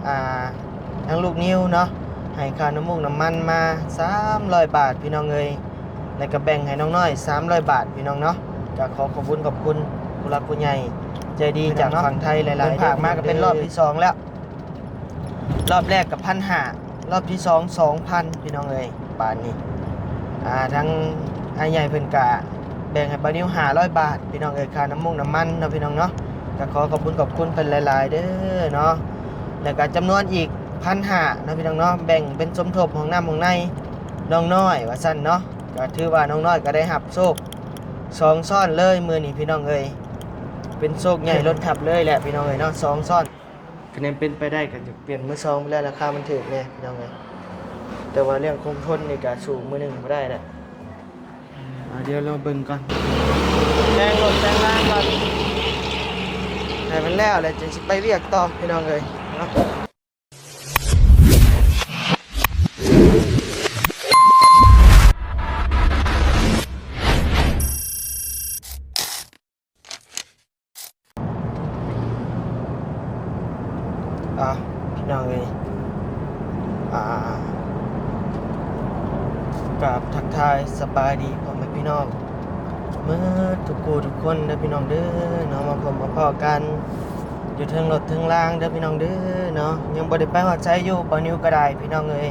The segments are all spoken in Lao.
ອ່າ ທາງລູກນິວເນາະ ໃຫ້ຄ່ານ້ຳມູກນ້ຳມັນມາສາມຮ້ອຍບາດ ພີ່ນ້ອງເອີຍ ແລ້ວກໍແບ່ງໃຫ້ນ້ອງນ້ອຍສາມຮ້ອຍບາດ ພີ່ນ້ອງເນາະ. ກໍຂໍຂອບຄຸນຂອບຄຸນຜູ້ຫຼັກຜູ້ໃຫຍ່ໃຈດີຈາກຝັ່ງໄທຫຼາຍໆ ເພິ່ນຝາກມາກໍເປັນຮອບທີສອງແລ້ວ. ຮອບແລກກໍພັນຫ້າ ຮອບທີສອງສອງພັນ ພີ່ນ້ອງເອີຍ. ບາດນີ້ ອ່າ ທາງອ້າຍໃຫຍ່ເພິ່ນກະແບ່ງໃຫ້ບ່າວນິວຫ້າຮ້ອຍບາດ ພີ່ນ້ອງເອີຍ ຄ່ານ້ຳມູກນ້ຳມັນເນາະ ພີ່ນ້ອງເນາະ. ກໍຂໍຂອບຄຸນຂອບຄຸນເພິ່ນຫຼາຍໆເດີເນາະ. ແລ້ວກໍຈຳນວນອີກພັນຫ້າເນາະ ພີ່ນ້ອງເນາະ ແບ່ງເປັນສົມທົບຫ້ອງນ້ຳຫ້ອງໃນນ້ອງນ້ອຍວ່າຊັ້ນເນາະ. ກໍຖືວ່ານ້ອງນ້ອຍກໍໄດ້ຮັບໂຊກສອງຊ້ອນເລີຍມື້ນີ້ ພີ່ນ້ອງເອີຍ ເປັນໂຊກໃຫຍ່ລົ້ນທັບເລີຍແຫຼະ ພີ່ນ້ອງເອີຍເນາະ ສອງຊ້ອນ. ຄະແນນເປັນໄປໄດ້ກໍຈະປ່ຽນມືສອງໄປແລ້ວ ລາຄາມັນຖືກແດ່ພີ່ນ້ອງເອີຍ ແຕ່ວ່າເລື່ອງຄົງທົນນີ້ກໍສູ້ມືໜຶ່ງບໍ່ໄດ້ແຫຼະ. ອ່າ ດຽວລໍເບິ່ງກ່ອນ ແປງລົດແປງລາງກ່ອນ ໃຫ້ມັນແລ້ວແລ້ວຈຶ່ງຊິໄປວຽກຕໍ່ພີ່ນ້ອງເອີຍເນາະ. ອ່າ ພີ່ນ້ອງເອີຍ ອ່າ ກາບທັກທາຍສະບາຍດີພໍ່ແມ່ພີ່ນ້ອງເໝິດທຸກຜູ້ທຸກຄົນເດີພີ່ນ້ອງເດີເນາະ. ມາພົບມາພໍ້ກັນຢູ່ເທິງລົດເທິງລາງເດີພີ່ນ້ອງເດີເນາະ. ຍັງບໍ່ໄດ້ໄປຮອດໃສຢູ່ ບ່າວນິວກໍໄດ້ພີ່ນ້ອງເອີຍ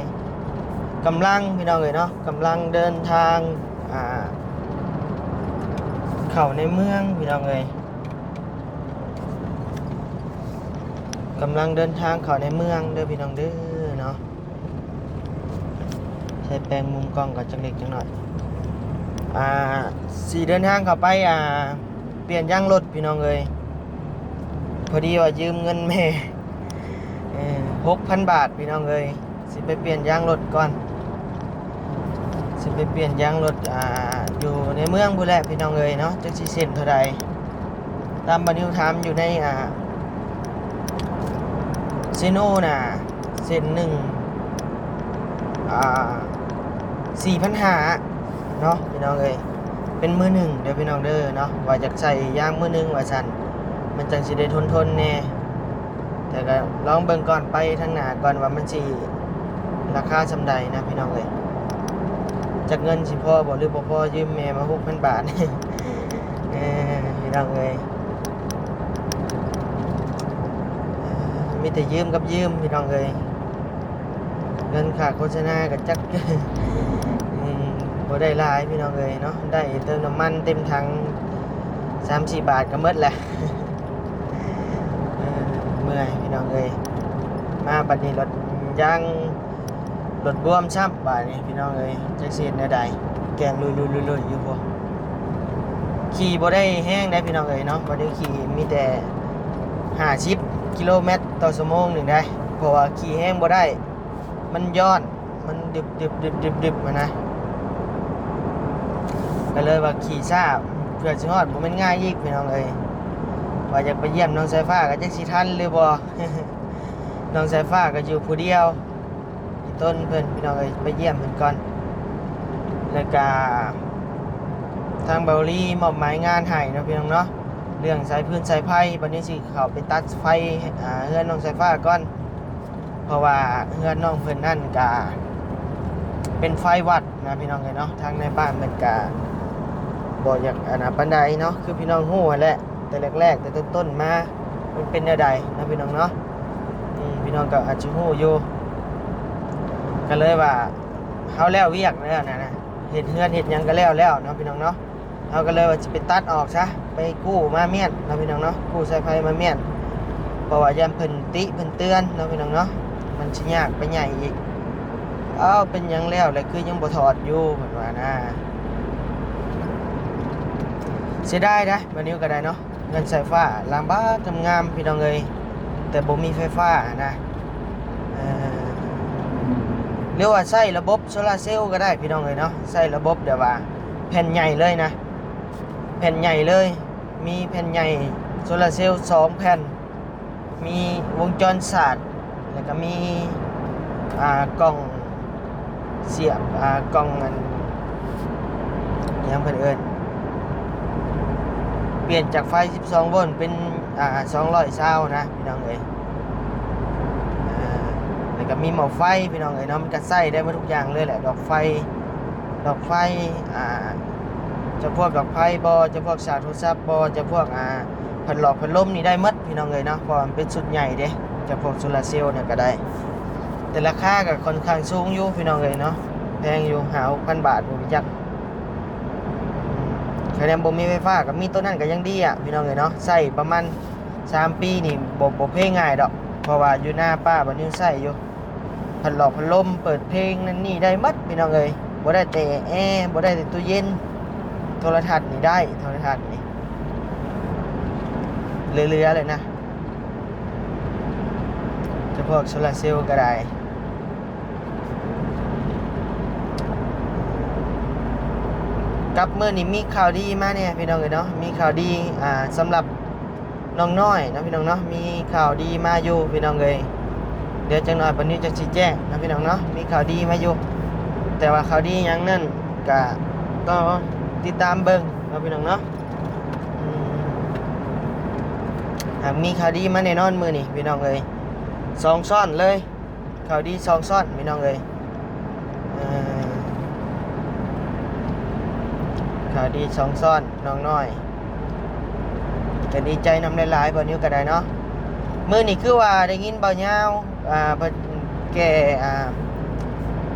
ກຳລັງ ພີ່ນ້ອງເອີຍເນາະ ກຳລັງເດີນທາງ ອ່າ ເຂົ້າໃນເມືອງ ພີ່ນ້ອງເອີຍ ກຳລັງເດີນທາງເຂົ້າໃນເມືອງເດີພີ່ນ້ອງເດີເນາະ. ໃສ່ແປງມຸມກ້ອງກ່ອນຈັກເລັກຈັກໜ້ອຍ. ອ່າ ຊິເດີນທາງເຂົ້າໄປ ອ່າ ປ່ຽນຢາງລົດພີ່ນ້ອງເອີຍ ພໍດີວ່າຢືມເງິນແມ່ ເອີ ຫົກພັນບາດ ພີ່ນ້ອງເອີຍ. ຊິໄປປ່ຽນຢາງລົດກ່ອນ ຊິໄປປ່ຽນຢາງລົດ ອ່າ ຢູ່ໃນເມືອງພຸ້ນແຫຼະພີ່ນ້ອງເອີຍເນາະ. ຈັກຊິເສັ້ນເທົ່າໃດ ຕາມບ່າວນິວຖາມຢູ່ໃນ ອ່າ ເຊໂນນະ ເສັ້ນໜຶ່ງ ອ່າ ສີ່ພັນຫ້າເນາະ ພີ່ນ້ອງເອີຍ ເປັນມື້ໜຶ່ງເດີພີ່ນ້ອງເດີເນາະ. ວ່າຢາກໃສ່ຢາງມື້ໜຶ່ງວ່າຊັ້ນ ມັນຈັ່ງຊິໄດ້ທົນໆແດ່. ແຕ່ກໍລອງເບິ່ງກ່ອນ ໄປທາງໜ້າກ່ອນວ່າມັນຊິລາຄາສ່ຳໃດນະພີ່ນ້ອງເອີຍ. ຈັກເງິນຊິພໍບໍ່ຫຼືບໍ່ພໍ ຢືມແມ່ມາຫົກພັນບາດ ເອີ ພີ່ນ້ອງເອີຍ ມີແຕ່ຢືມກັບຢືມພີ່ນ້ອງເອີຍ. ເງິນຄ່າໂຄສະນາກໍຈັກ ອືມ ບໍ່ໄດ້ຫຼາຍພີ່ນ້ອງເອີຍເນາະ ໄດ້ເຕີມນ້ຳມັນເຕັມຖັງສາມສີ່ບາດກໍໝົດແຫຼະ. ເອີ ເມື່ອຍພີ່ນ້ອງເອີຍ ມາບັດນີ້ລົດຢາງລົດບວມຊ້ຳບາດນີ້ພີ່ນ້ອງເອີຍ. ຈັກຊິເຮັດແນວໃດ ແກ່ງລຸຍໆໆຢູ່ພຸ້ນ. ຂີ່ບໍ່ໄດ້ແຮງໃດພີ່ນ້ອງເອີຍເນາະ ບໍ່ໄດ້ຂີ່ ມີແຕ່ຫ້າສິບກິໂລແມັດຕໍ່ຊົ່ວໂມງໜຶ່ງໃດ ເພາະວ່າຂີ່ແຮງບໍ່ໄດ້ ມັນຍ້ອນ ມັນດຶບໆໆໆຫັ້ນນະ. ກໍເລີຍວ່າຂີ່ຊ້າເພື່ອຊິຮອດ ບໍ່ແມ່ນງ່າຍອີກພີ່ນ້ອງເອີຍ. ວ່າຢາກໄປຢ້ຽມນ້ອງສາຍຟ້າ ກໍຈັກຊິທັນຫຼືບໍ່ ນ້ອງສາຍຟ້າກໍຢູ່ຜູ້ດຽວ ອີ່ຕົນເພິ່ນພີ່ນ້ອງເອີຍ ໄປຢ້ຽມເພິ່ນກ່ອນ. ແລ້ວກະທາງເບົາລີມອບໝາຍງານໃຫ້ເນາະພີ່ນ້ອງເນາະ ເລື່ອງສາຍຟືນສາຍໄຟ. ບັດນີ້ຊິເຂົ້າໄປຕັດໄຟ ອ່າ ເຮືອນນ້ອງສາຍຟ້າກ່ອນ ເພາະວ່າເຮືອນນ້ອງເພິ່ນນັ້ນກະເປັນໄຟວັດນະພີ່ນ້ອງເອີຍເນາະ. ທາງໃນບ້ານເພິ່ນກະບໍ່ຢາກອັນນັ້ນປານໃດເນາະ ຄືພີ່ນ້ອງຮູ້ຫັ້ນແຫຼະ ແຕ່ແລກໆ ແຕ່ຕົ້ນໆມາ ມັນເປັນແນວໃດເນາະພີ່ນ້ອງເນາະ. ອືມ ພີ່ນ້ອງກໍອາດຈະຮູ້ຢູ່ ກໍເລີຍວ່າເຮົາແລ້ວວຽກແລ້ວນະ ເຮັດເຮືອນເຮັດຫຍັງກໍແລ້ວແລ້ວເນາະພີ່ນ້ອງເນາະ. ເຮົາກໍເລີຍວ່າຊິໄປຕັດອອກຊະ ໄປກູ້ມາມ້ຽນເນາະພີ່ນ້ອງເນາະ ກູ້ສາຍໄຟມາມ້ຽນ ເພາະວ່າຢ້ານເພິ່ນຕິເພິ່ນເຕືອນເນາະພີ່ນ້ອງເນາະ ມັນຊິຍາກໄປໃຫຍ່ອີກ. ອ້າວ ເປັນຫຍັງແລ້ວແຫຼະ ຄືຍັງບໍ່ຖອດຢູ່ ເພິ່ນວ່ານະ. ເສຍດາຍເດ້ ບ່າວນິວກໍໄດ້ເນາະ ເຮືອນສາຍຟ້າ ລາມບາກງາມໆ ພີ່ນ້ອງເອີຍ ແຕ່ບໍ່ມີໄຟຟ້ານະ. ເອີ ຫຼືວ່າໃຊ້ລະບົບໂຊລາເຊວກໍໄດ້ພີ່ນ້ອງເອີຍເນາະ ໃຊ້ລະບົບແບບວ່າແຜ່ນໃຫຍ່ເລີຍນະ ແຜ່ນໃຫຍ່ເລີຍ ມີແຜ່ນໃຫຍ່ໂຊລາເຊວສອງແຜ່ນ ມີວົງຈອນສາດ ແລ້ວກໍມີ ອ່າ ກ່ອງ ສຽບ ອ່າ ກ່ອງອັນ ຫຍັງເພິ່ນເອີ້ນ ປ່ຽນຈາກໄຟສິບສອງໂວນເປັນ ອ່າ ສອງຮ້ອຍຊາວນະພີ່ນ້ອງເອີຍ. ເອີ ກໍມີໝໍ້ໄຟພີ່ນ້ອງເອີຍເນາະ, ມັນກໍໃຊ້ໄດ້ໝົດທຸກຢ່າງເລີຍແຫຼະ, ດອກໄຟ ດອກໄຟ ອ່າ ຈະພວກດອກໄຟບໍ ຈະພວກສາກໂທລະສັບບໍ ຈະພວກ ອ່າ ພັດຫຼອກພັດລົມນີ້ໄດ້ໝົດພີ່ນ້ອງເອີຍເນາະ, ເພາະວ່າມັນເປັນຊຸດໃຫຍ່ເດ້, ຈະພວກໂຊລາເຊວນີ້ກໍໄດ້. ແຕ່ລາຄາກໍຄ່ອນຂ້າງສູງຢູ່ພີ່ນ້ອງເອີຍເນາະ, ແພງຢູ່ ຫ້າຫົກພັນບາດບໍ່ຈັກ. ຄະແນນບໍ່ມີໄຟຟ້າກໍມີໂຕນັ້ນກໍຍັງດີອະພີ່ນ້ອງເອີຍເນາະ, ໃຊ້ປະມານສາມປີນີ້ບໍ່ ບໍ່ເພງ່າຍດອກ, ເພາະວ່າຢູ່ນາປ້າບ່າວນິວໃຊ້ຢູ່. ພັດຫຼອກພັດລົມ ເປີດເພງນັ້ນນີ້ໄດ້ໝົດພີ່ນ້ອງເອີຍ, ບໍ່ໄດ້ແຕ່ແອ ບໍ່ໄດ້ແຕ່ຕູ້ເຢັນ, ໂທລະທັດນີ້ໄດ້ ໂທລະທັດນີ້ເຫຼືອໆເລີຍນະ, ຈະພວກໂຊລາເຊວກໍໄດ້. ກັບມື້ນີ້ມີຂ່າວດີມາແດ່ພີ່ນ້ອງເອີຍເນາະ, ມີຂ່າວດີ ອ່າ ສຳລັບ ນ້ອງນ້ອຍເນາະພີ່ນ້ອງເນາະ, ມີຂ່າວດີມາຢູ່ພີ່ນ້ອງເອີຍ. ດຽວຈັກໜ່ອຍປານິວຈັກຊິແຈ້ງເນາະພີ່ນ້ອງເນາະ, ມີຂ່າວດີມາຢູ່, ແຕ່ວ່າຂ່າວດີຫຍັງນັ້ນກະຕ້ອງຕິດຕາມເບິ່ງເນາະພີ່ນ້ອງເນາະ. ອືມ ຫາກມີຂ່າວດີມາແນ່ນອນມື້ນີ້ພີ່ນ້ອງເອີຍ, ສອງຊ້ອນເລີຍ. ຂ່າວດີສອງຊ້ອນພີ່ນ້ອງເອີຍ, ເອີ ຂ່າວດີສອງຊ້ອນນ້ອງນ້ອຍ, ກໍດີໃຈນຳຫຼາຍໆ ບ່າວນິວກໍໄດ້ເນາະ. ມື້ນີ້ຄືວ່າໄດ້ຍິນບ່າວຍາວ ອ່າ ເພິ່ນແກ່ ອ່າ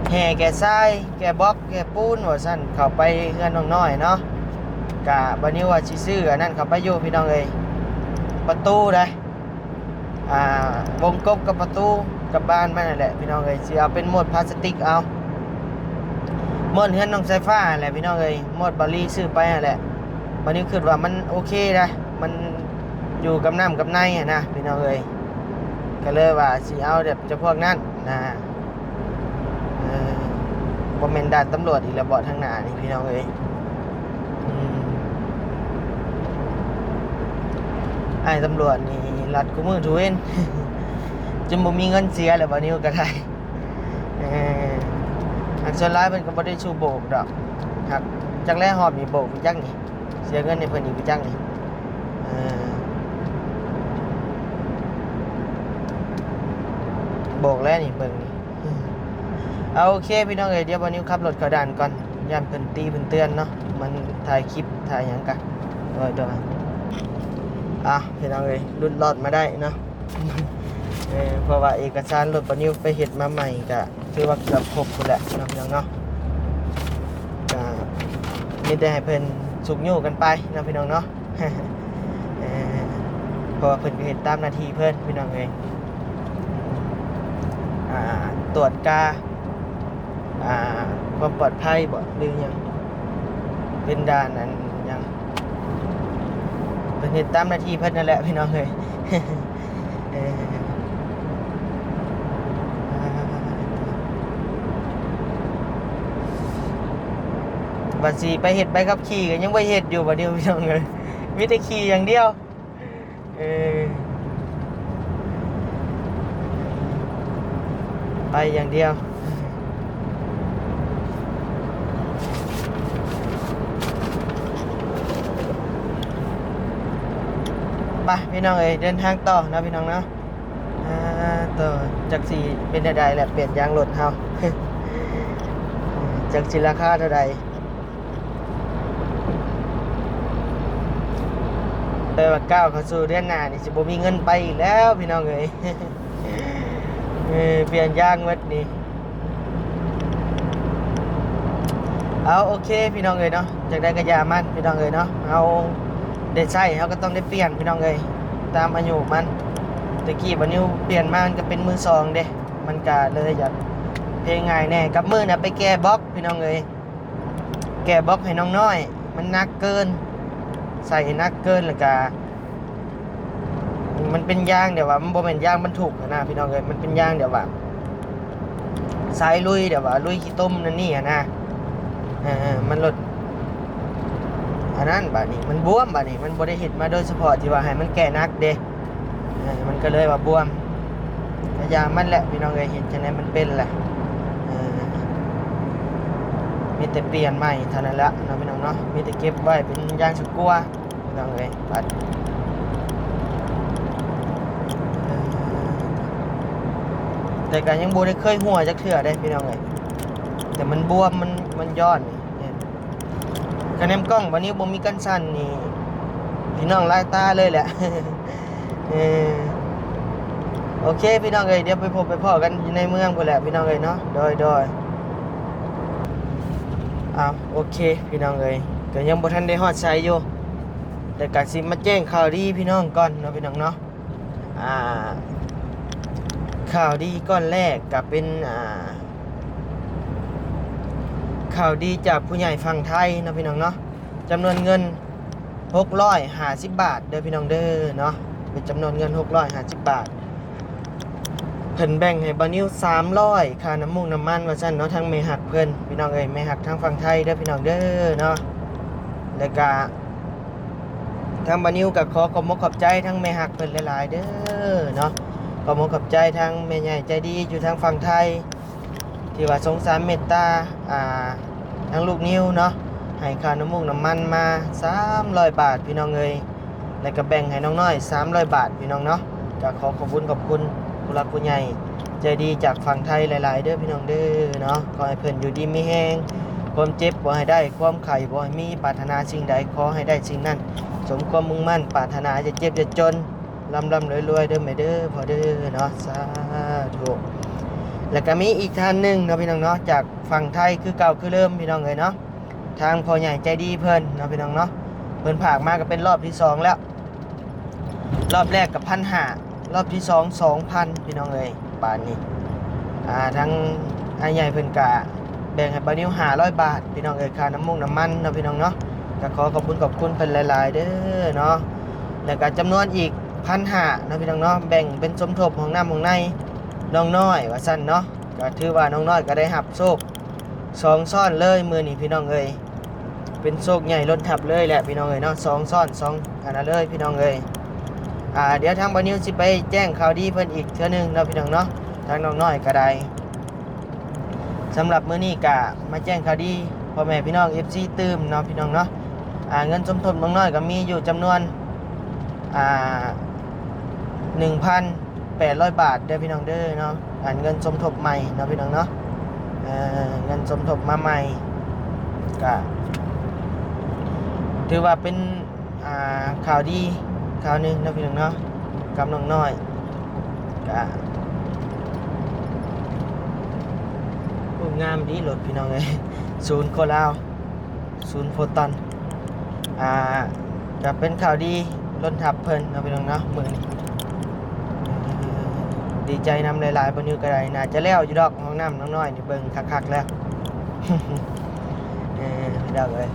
ແຮ່ແກ່ຊາຍ ແກ່ບລັອກ ແກ່ປູນວ່າຊັ້ນ, ເຂົ້າໄປເຮືອນນ້ອງນ້ອຍເນາະ, ກະບ່າວນິວວ່າຊິຊື້ອັນນັ້ນເຂົ້າໄປຢູ່ພີ່ນ້ອງເອີຍ, ປະຕູໃດ ອ່າ ວົງກົບກັບປະຕູກັບບານມັນນັ້ນແຫຼະພີ່ນ້ອງເອີຍ, ຊິເອົາເປັນມ້ວນພລາສຕິກເອົາ, ມ້ວນເຮືອນນ້ອງສາຍຟ້າຫັ້ນແຫຼະພີ່ນ້ອງເອີຍ, ມ້ວນບາລີຊື້ໄປຫັ້ນແຫຼະ. ບາດນີ້ຄິດວ່າມັນໂອເຄນະ, ມັນຢູ່ກັບນ້ຳກັບໃນຫັ້ນນະພີ່ນ້ອງເອີຍ, ກໍເລີຍວ່າຊິເອົາແບບຈຳພວກນັ້ນນະ. ເອີ ບໍ່ແມ່ນດ່ານຕຳຫຼວດອີກແລ້ວບໍ ທາງໜ້ານີ້ພີ່ນ້ອງເອີຍ. ອືມ ອ້າຍຕຳຫຼວດນີ້ລັດຄູ່ມື້ທຸເວັນ ຈົນບໍ່ມີເງິນເສຍແລ້ວ ບ່າວນິວກໍໄດ້. ເອີ ຫາກສ່ວນຫຼາຍເພິ່ນກໍບໍ່ໄດ້ສູ້ໂບກດອກ, ຫາກຈັກແລຮອບນີ້ໂບກໄປຈັກນີ້, ເສຍເງິນໃຫ້ເພິ່ນອີກໄປຈັກນີ້. ເອີ ໂບກແລ້ວນີ້ ເບິ່ງນີ້. ເອົາ ໂອເຄພີ່ນ້ອງເອີຍ, ດຽວບ່າວນິວຂັບລົດເຂົ້າດ່ານກ່ອນ, ຢ້ານເພິ່ນຕິເພິ່ນເຕືອນເນາະ, ມັນຖ່າຍຄລິບຖ່າຍຫຍັງກະ. ໂດຍ ໂດຍ. ອ່ະ ພີ່ນ້ອງເອີຍ, ຫຼຸດລອດມາໄດ້ເນາະ. ເອີ ເພາະວ່າເອກະສານລົດບ່າວນິວໄປເຮັດມາໃໝ່ ກະຖືວ່າເກືອບຄົບພຸ້ນແຫຼະເນາະ ພີ່ນ້ອງເນາະ. ກະມີແຕ່ໃຫ້ເພິ່ນຊຸກຍູ້ກັນໄປເນາະ ພີ່ນ້ອງເນາະ. ເອີ ເພາະວ່າເພິ່ນກໍເຮັດຕາມໜ້າທີ່ເພິ່ນ ພີ່ນ້ອງເອີຍ, ອ່າ ຕວດກາ ອ່າ ຄວາມປອດໄພບໍ ຫຼືຫຍັງ, ເປັນດ່ານອັນຫຍັງ, ເພິ່ນເຮັດຕາມໜ້າທີ່ເພິ່ນນັ້ນແຫຼະ ພີ່ນ້ອງເອີຍ. ເອີ ວ່າຊິໄປເຮັດໃບຂັບຂີ່ກໍຍັງບໍ່ເຮັດຢູ່ ບັດນີ້ ພີ່ນ້ອງເອີຍ, ມີແຕ່ຂີ່ຢ່າງດຽວ. ເອີ ໄປຢ່າງດຽວ. ໄປ ພີ່ນ້ອງເອີຍ, ເດີນທາງຕໍ່ເນາະ ພີ່ນ້ອງເນາະ. ອ່າ ໂຕ ຈັກຊິເປັນແນວໃດແຫຼະ, ປ່ຽນຢາງລົດເຮົາ ຈັກຊິລາຄາເທົ່າໃດ. ແປວ່າກ້າວເຂົ້າສູ່ເດືອນໜ້ານີ້ ຊິບໍ່ມີເງິນໄປອີກແລ້ວ ພີ່ນ້ອງເອີຍ. ເອີ ປ່ຽນຢາງໝົດນີ້. ເອົາ ໂອເຄ ພີ່ນ້ອງເອີຍເນາະ, ຈັ່ງໃດກໍຢ່າມັນ ພີ່ນ້ອງເອີຍເນາະ, ເຮົາໄດ້ໃຊ້ ເຮົາກໍຕ້ອງໄດ້ປ່ຽນ ພີ່ນ້ອງເອີຍ, ຕາມອາຍຸມັນ. ແຕ່ກີ້ບ່າວນິວປ່ຽນມາ ມັນກໍເປັນມືສອງເດ້, ມັນກໍເລີຍຢາກເພງ່າຍແດ່. ກັບມື້ນະໄປແກ່ບລັອກ ພີ່ນ້ອງເອີຍ, ແກ່ບລັອກໃຫ້ນ້ອງນ້ອຍ, ມັນໜັກເກີນ, ໃສ່ໜັກເກີນ ແລ້ວກະ ມັນເປັນຢາງແບບວ່າ ມັນບໍ່ແມ່ນຢາງບັນທຸກຫັ້ນນະ ພີ່ນ້ອງເອີຍ, ມັນເປັນຢາງແບບວ່າ ສາຍລຸຍ ແບບວ່າລຸຍຂີ້ຕົມນັ້ນນີ້ຫັ້ນນະ. ເອີ ມັນລົດ ອັນນັ້ນ ບາດນີ້ມັນບວມ, ບາດນີ້ມັນບໍ່ໄດ້ເຮັດມາໂດຍສະເພາະທີ່ວ່າໃຫ້ມັນແກ່ໜັກເດ້. ເອີ ມັນກໍເລີຍວ່າບວມ. ກະຢ່າງມັນແຫຼະ ພີ່ນ້ອງເອີຍ, ເຮັດຈັ່ງໃດມັນເປັນແຫຼະ. ເອີ ມີແຕ່ປ່ຽນໃໝ່ເທົ່ານັ້ນແຫຼະເນາະ ພີ່ນ້ອງເນາະ, ມີແຕ່ເກັບໄວ້ເປັນຢ່າງສຸດກົວ ພີ່ນ້ອງເອີຍ. ບັດ ເອີ ແຕ່ກໍຍັງບໍ່ໄດ້ເຄີຍຮົ່ວຈັກເທື່ອເດ້ພີ່ນ້ອງເອີຍ ແຕ່ມັນບວມ ມັນ ມັນຍ້ອນນີ້ ຄັນແນມກ້ອງບາດນີ້ບໍ່ມີກັນສັ່ນນີ້ ພີ່ນ້ອງລາຍຕາເລີຍແຫຼະ. ເອີ ໂອເຄພີ່ນ້ອງເອີຍ ດຽວໄປພົບໄປພໍ້ກັນຢູ່ໃນເມືອງພຸ້ນແຫຼະພີ່ນ້ອງເອີຍເນາະ. ໂດຍ ໂດຍ ອ້າວ ໂອເຄພີ່ນ້ອງເອີຍ ກໍຍັງບໍ່ທັນໄດ້ຮອດໃສຢູ່ ແຕ່ກໍຊິມາແຈ້ງຂ່າວດີພີ່ນ້ອງກ່ອນເນາະ ພີ່ນ້ອງເນາະ. ອ່າ ຂ່າວດີກ້ອນແລກກໍເປັນ ອ່າ ຂ່າວດີຈາກຜູ້ໃຫຍ່ຝັ່ງໄທເນາະ ພີ່ນ້ອງເນາະ ຈຳນວນເງິນຫົກຮ້ອຍຫ້າສິບບາດເດີພີ່ນ້ອງເດີເນາະ ເປັນຈຳນວນເງິນຫົກຮ້ອຍຫ້າສິບບາດ ເພິ່ນແບ່ງໃຫ້ບ່າວນິວສາມຮ້ອຍ ຄ່ານ້ຳມູກນ້ຳມັນວ່າຊັ້ນເນາະ ທາງແມ່ຮັກເພິ່ນ ພີ່ນ້ອງເອີຍ ແມ່ຮັກທາງຝັ່ງໄທເດີພີ່ນ້ອງເດີເນາະ. ແລ້ວກະ ທາງບ່າວນິວກໍຂໍຂອບອົກຂອບໃຈທາງແມ່ຮັກເພິ່ນຫຼາຍໆເດີເນາະ ຂອບອົກຂອບໃຈທາງແມ່ໃຫຍ່ໃຈດີຢູ່ທາງຝັ່ງໄທ ທີ່ວ່າສົງສານເມດຕາ ອ່າ ທາງລູກນິວເນາະ ໃຫ້ຄ່ານ້ຳມູກນ້ຳມັນມາສາມຮ້ອຍບາດພີ່ນ້ອງເອີຍ ແລ້ວກໍແບ່ງໃຫ້ນ້ອງນ້ອຍສາມຮ້ອຍບາດພີ່ນ້ອງເນາະ. ກໍຂໍຂອບຄຸນຂອບຄຸນຜູ້ຫຼັກຜູ້ໃຫຍ່ໃຈດີຈາກຝັ່ງໄທຫຼາຍໆເດີພີ່ນ້ອງເດີເນາະ ຂໍໃຫ້ເພິ່ນຢູ່ດີມີແຮງ ຄວາມເຈັບບໍ່ໃຫ້ໄດ້ ຄວາມໄຂ້ບໍ່ໃຫ້ມີ ປາດຖະໜາສິ່ງໃດຂໍໃຫ້ໄດ້ສິ່ງນັ້ນ ສົມຄວາມມຸ່ງໝັ້ນປາດຖະໜາ ຢ່າເຈັບຢ່າຈົນ ລ່ຳໆລວຍໆເດີແມ່ເດີພໍ່ເດີເນາະ ສາທຸ. ແລ້ວກໍມີອີກທ່ານໜຶ່ງເນາະ ພີ່ນ້ອງເນາະ ຈາກຝັ່ງໄທຄືເກົ່າຄືເດີມພີ່ນ້ອງເອີຍເນາະ ທາງພໍ່ໃຫຍ່ໃຈດີເພິ່ນເນາະ ພີ່ນ້ອງເນາະ ເພິ່ນຝາກມາກໍເປັນລອບທີສອງແລ້ວ ລອບແລກກໍພັນຫ້າ ລອບທີສອງສອງພັນພີ່ນ້ອງເອີຍ. ບາດນີ້ ອ່າ ທາງອ້າຍໃຫຍ່ເພິ່ນກະແບ່ງໃຫ້ບ່າວນິວຫ້າຮ້ອຍບາດພີ່ນ້ອງເອີຍ ຄ່ານ້ຳມູກນ້ຳມັນເນາະ ພີ່ນ້ອງເນາະ ກໍຂໍຂອບຄຸນຂອບຄຸນເພິ່ນຫຼາຍໆເດີເນາະ. ແລ້ວກໍຈຳນວນອີກພັນຫ້າເນາະ ພີ່ນ້ອງເນາະ ແບ່ງເປັນສົມທົບຫ້ອງນ້ຳຫ້ອງໃນນ້ອງນ້ອຍວ່າຊັ້ນເນາະ ກໍຖືວ່ານ້ອງນ້ອຍກໍໄດ້ຮັບໂຊກສອງຊ້ອນເລີຍມື້ນີ້ພີ່ນ້ອງເອີຍ ເປັນໂຊກໃຫຍ່ລົ້ນທັບເລີຍແຫຼະພີ່ນ້ອງເອີຍເນາະ ສອງຊ້ອນສອງອັນນັ້ນເລີຍພີ່ນ້ອງເອີຍ. ອ່າ ດຽວທາງບ່າວນິວຊິໄປແຈ້ງຂ່າວດີເພິ່ນອີກເທື່ອໜຶ່ງເນາະ ພີ່ນ້ອງເນາະ ທາງນ້ອງນ້ອຍກໍໄດ້. ສຳລັບມື້ນີ້ກະມາແຈ້ງຂ່າວດີພໍ່ແມ່ພີ່ນ້ອງເອັຟຊີຕື່ມເນາະ ພີ່ນ້ອງເນາະ. ອ່າ ເງິນສົມທົບນ້ອງນ້ອຍກໍມີຢູ່ຈຳນວນ ອ່າ ໜຶ່ງພັນແປດຮ້ອຍບາດເດີພີ່ນ້ອງເດີເນາະ ອັນເງິນສົມທົບໃໝ່ເນາະ ພີ່ນ້ອງເນາະ ເອີ ເງິນສົມທົບມາໃໝ່ ກະຖືວ່າເປັນ ອ່າ ຂ່າວດີຂ່າວໜຶ່ງເນາະ ພີ່ນ້ອງເນາະ ກັບນ້ອງນ້ອຍ. ກະ ໂອ້ ງາມດີລົດພີ່ນ້ອງເອີຍ ສູນໂຄລາວ ສູນໂຟຕອນ ອ່າ ກະເປັນຂ່າວດີລົ້ນທັບເພິ່ນເນາະ ພີ່ນ້ອງເນາະ ມື້ນີ້ ເອີ ດີໃຈນຳຫຼາຍໆ. ບ່າວນິວກໍໄດ້ ໜ້າຈະແລ້ວຢູ່ດອກ ຫ້ອງນ້ຳນ້ອງນ້ອຍນີ້ ເບິ່ງຄັກໆແລ້ວ ເອີ ພີ່ນ້ອງເອີຍ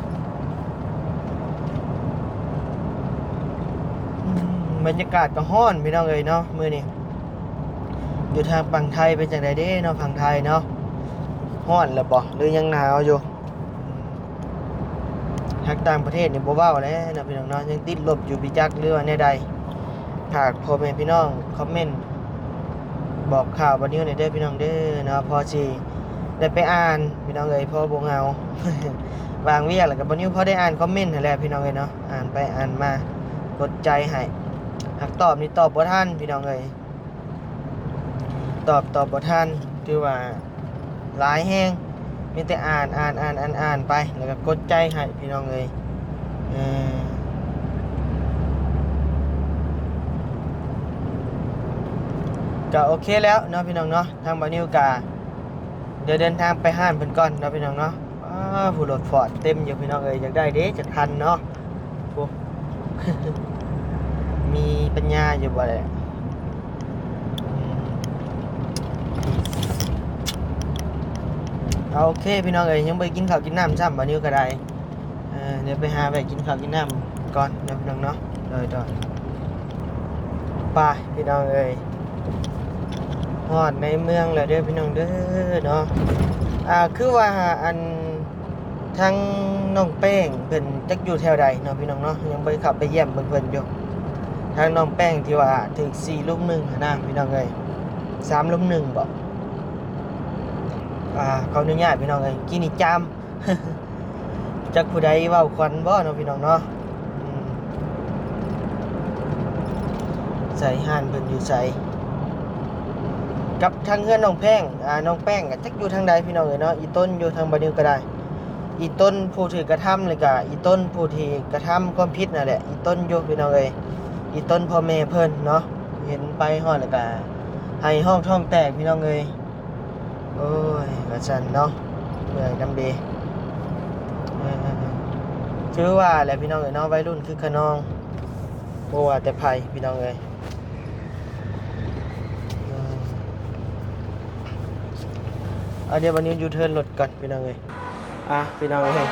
ບັນຍາກາດກໍຮ້ອນພີ່ນ້ອງເອີຍເນາະ ມື້ນີ້ ຢູ່ທາງຝັ່ງໄທເປັນຈັ່ງໃດເດ້ເນາະ ຝັ່ງໄທເນາະ ຮ້ອນແລ້ວບໍ່ ຫຼືຍັງໜາວຢູ່? ທາງຕ່າງປະເທດນີ້ບໍ່ເວົ້າແລ້ວເນາະ ພີ່ນ້ອງເນາະ ຍັງຕິດລົບຢູ່ ບໍ່ຈັກຫຼືວ່າແນວໃດ. ຝາກພໍ່ແມ່ພີ່ນ້ອງຄອມເມັນບອກຂ່າວບ່າວນິວແດ່ເດີພີ່ນ້ອງເດີເນາະ ພໍຊິໄດ້ໄປອ່ານພີ່ນ້ອງເອີຍ ພໍບໍ່ເຫງົາ ວ່າງວຽກແລ້ວກໍບ່າວນິວພໍໄດ້ອ່ານຄອມເມັນຫັ້ນແຫຼະພີ່ນ້ອງເອີຍເນາະ ອ່ານໄປອ່ານມາ ກົດໃຈໃຫ້. ຫາກຕອບນີ້ຕອບບໍ່ທັນພີ່ນ້ອງເອີຍ ຕອບ ຕອບບໍ່ທັນ ຖືວ່າຫຼາຍແຮງ ມີແຕ່ອ່ານ ອ່ານ ອ່ານ ອ່ານ ອ່ານໄປ ແລ້ວກໍກົດໃຈໃຫ້ພີ່ນ້ອງເອີຍ ເອີ ກໍໂອເຄແລ້ວເນາະ ພີ່ນ້ອງເນາະ ທາງບ່າວນິວກໍ ດຽວເດີນທາງໄປຮ້ານເພິ່ນກ່ອນເນາະ ພີ່ນ້ອງເນາະ. ອ້າ ຜູ້ລົດຟອດເຕັມຢູ່ພີ່ນ້ອງເອີຍ ຢາກໄດ້ເດ້ຈັກຄັນເນາະ ໂອ້ ມີປັນຍາຢູ່ບໍ່ແຫຼະ ອືມ ໂອເຄພີ່ນ້ອງເອີຍ ຍັງບໍ່ໄດ້ກິນເຂົ້າກິນນ້ຳຊ້ຳ ບ່າວນິວກໍໄດ້ ເອີ ດຽວໄປຫາແວະກິນເຂົ້າກິນນ້ຳກ່ອນເນາະ ພີ່ນ້ອງເນາະ ໂດຍ ໂດຍ ໄປພີ່ນ້ອງເອີຍ ຮອດໃນເມືອງແລ້ວເດີພີ່ນ້ອງເດີເນາະ. ອ່າ ຄືວ່າ ອັນ ທາງນ້ອງແປ້ງເພິ່ນຈັກຢູ່ແຖວໃດເນາະ ພີ່ນ້ອງເນາະ ຍັງບໍ່ໄດ້ເຂົ້າໄປຢ້ຽມເບິ່ງເພິ່ນຢູ່ ທາງນ້ອງແປ້ງທີ່ວ່າຖືກສີ່ລຸມໜຶ່ງຫັ້ນນະ ພີ່ນ້ອງເອີຍ ສາມລຸມໜຶ່ງບໍ ອ່າ ຂໍອະນຸຍາດ ພີ່ນ້ອງເອີຍ ກີ້ນີ້ຈາມ ຈັກຜູ້ໃດເວົ້າຄວັນບໍ່ເນາະ ພີ່ນ້ອງເນາະ ອືມ ໃສ ຮ້ານເພິ່ນຢູ່ໃສ? ກັບທາງເຮືອນນ້ອງແພງ ອ່າ ນ້ອງແປ້ງກໍຈັກຢູ່ທາງໃດພີ່ນ້ອງເອີຍເນາະ. ອີຕົນຢູ່ທາງບ່າວນິວກໍໄດ້ ອີຕົນຜູ້ຖືກກະທຳ ແລ້ວກໍອີຕົນຜູ້ທີ່ກະທຳຄວາມຜິດນັ້ນແຫຼະ ອີຕົນຢູ່ພີ່ນ້ອງເອີຍ ອີຕົນພໍ່ແມ່ເພິ່ນເນາະ. ເຫັນໄປຮອດແລ້ວກໍໄຫ້ຮ້ອງທ້ອງແຕກພີ່ນ້ອງເອີຍ. ໂອ້ຍ ວ່າຊັ້ນເນາະ ເມື່ອຍນຳເດ. ເອີ ຄືວ່າແຫຼະພີ່ນ້ອງເອີຍເນາະ ໄວລຸ້ນຄຶກຂະນອງ ບໍ່ວ່າແຕ່ໃຜພີ່ນ້ອງເອີຍ. ເອົາ ດຽວບັດນີ້ຢູເທີນລົດກ່ອນພີ່ນ້ອງເອີຍ. ອ່ະ ພີ່ນ້ອງເອີຍ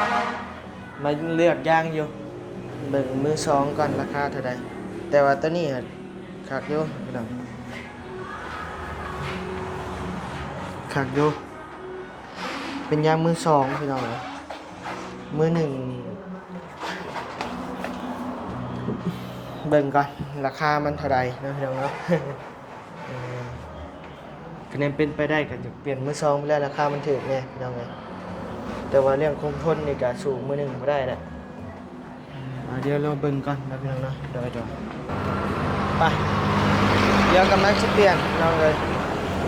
ມາເລືອກຢາງຢູ່ ເບິ່ງມືສອງກ່ອນ ລາຄາເທົ່າໃດ. ແຕ່ວ່າໂຕນີ້ຄັກຢູ່ພີ່ນ້ອງ ຄັກຢູ່. ເປັນຢາງມືສອງພີ່ນ້ອງເອີຍ ມືໜຶ່ງ ເບິ່ງກ່ອນລາຄາມັນເທົ່າໃດເນາະພີ່ນ້ອງເນາະ. ເອີ ຄັນແມ່ນເປັນໄປໄດ້ກໍຢາກປ່ຽນມືສອງໄປແລ້ວ ລາຄາມັນຖືກແດ່ພີ່ນ້ອງເອີຍ. ແຕ່ວ່າເລື່ອງຄົງທົນນີ້ກໍສູ້ມືໜຶ່ງບໍ່ໄດ້ແຫຼະ. ອ່າ ດຽວລໍເບິ່ງກ່ອນເນາະພີ່ນ້ອງເນາະ. ໂດຍ ໂດຍ ໄປ ດຽວກຳລັງຊິປ່ຽນພີ່ນ້ອງເອີຍ.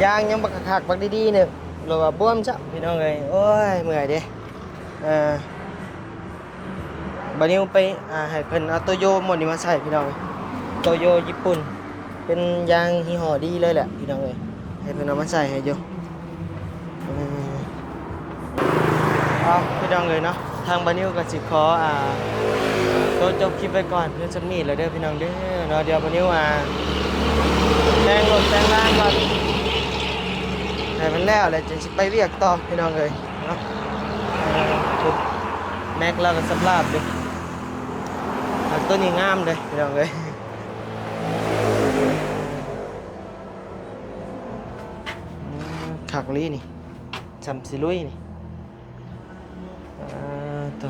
ຢາງຍັງບໍ່ຄັກໆ ບັກດີໆ ໜຶ່ງ ຫຼືວ່າບວມຊະພີ່ນ້ອງເອີຍ. ໂອ້ຍ ເມື່ອຍເດ້. ເອີ ບ່າວນິວໄປ ອ່າ ໃຫ້ເພິ່ນເອົາໂຕໂຢໝົດນີ້ມາໃສ່ພີ່ນ້ອງເອີຍ. ໂຕໂຢຍີ່ປຸ່ນ ເປັນຢາງຍີ່ຫໍ້ດີເລີຍແຫຼະພີ່ນ້ອງເອີຍ. ໃຫ້ເພິ່ນເອົາມາໃສ່ໃຫ້ຢູ່. ເອີ ເອົາ ພີ່ນ້ອງເອີຍເນາະ ທາງບ່າວນິວກໍຊິຂໍ ອ່າ ໂຕຈົບຄລິບໄວ້ກ່ອນພຽງສ່ຳນີ້ແລ້ວເດີພີ່ນ້ອງເດີເນາະ. ດຽວບ່າວນິວ ອ່າ ແຕ່ງລົດແຕ່ງລາງກ່ອນ ໃຫ້ມັນແລ້ວແລ້ວຈຶ່ງຊິໄປວຽກຕໍ່ພີ່ນ້ອງເອີຍເນາະ. ເອີ ແມັກລາວກໍສະພາບຢູ່ ແຕ່ໂຕນີ້ງາມເດ້ພີ່ນ້ອງເອີຍ. ຄັກອີ່ຫຼີນີ້ ຊ່ຳຊິລຸຍນີ້. ອ່າ ໂຕ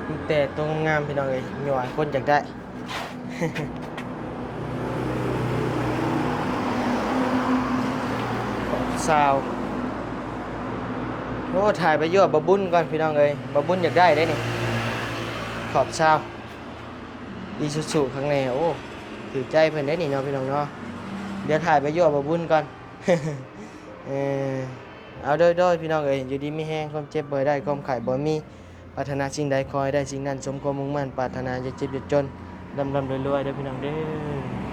ມີແຕ່ໂຕງາມໆ ພີ່ນ້ອງເອີຍ ຍົວະໃຫ້ຄົນຢາກໄດ້. ຊາວ ໂອ້ ຖ່າຍໄປຍົວະບ່າວບຸນກ່ອນພີ່ນ້ອງເອີຍ ບ່າວບຸນຢາກໄດ້ເດ້ນີ້. ຂອບຊາວ ອີຊູຊູ ຂ້າງໃນ ໂອ້ ຖືກໃຈເພິ່ນເດ້ນີ້ເນາະ ພີ່ນ້ອງເນາະ. ດຽວຖ່າຍໄປຍົວະບ່າວບຸນກ່ອນ. ເອີ ເອົາ ໂດຍ ໂດຍ ພີ່ນ້ອງເອີຍ ຢູ່ດີມີແຮງ ຄວາມເຈັບບໍ່ໃຫ້ໄດ້ ຄວາມໄຂ້ບໍ່ໃຫ້ມີ ປາດຖະໜາສິ່ງໃດຂໍໃຫ້ໄດ້ສິ່ງນັ້ນ ສົມຄວາມມຸ່ງໝັ້ນປາດຖະໜາ ຢ່າເຈັບຢ່າຈົນ ລ່ຳໆລວຍໆເດີພີ່ນ້ອງເດີ.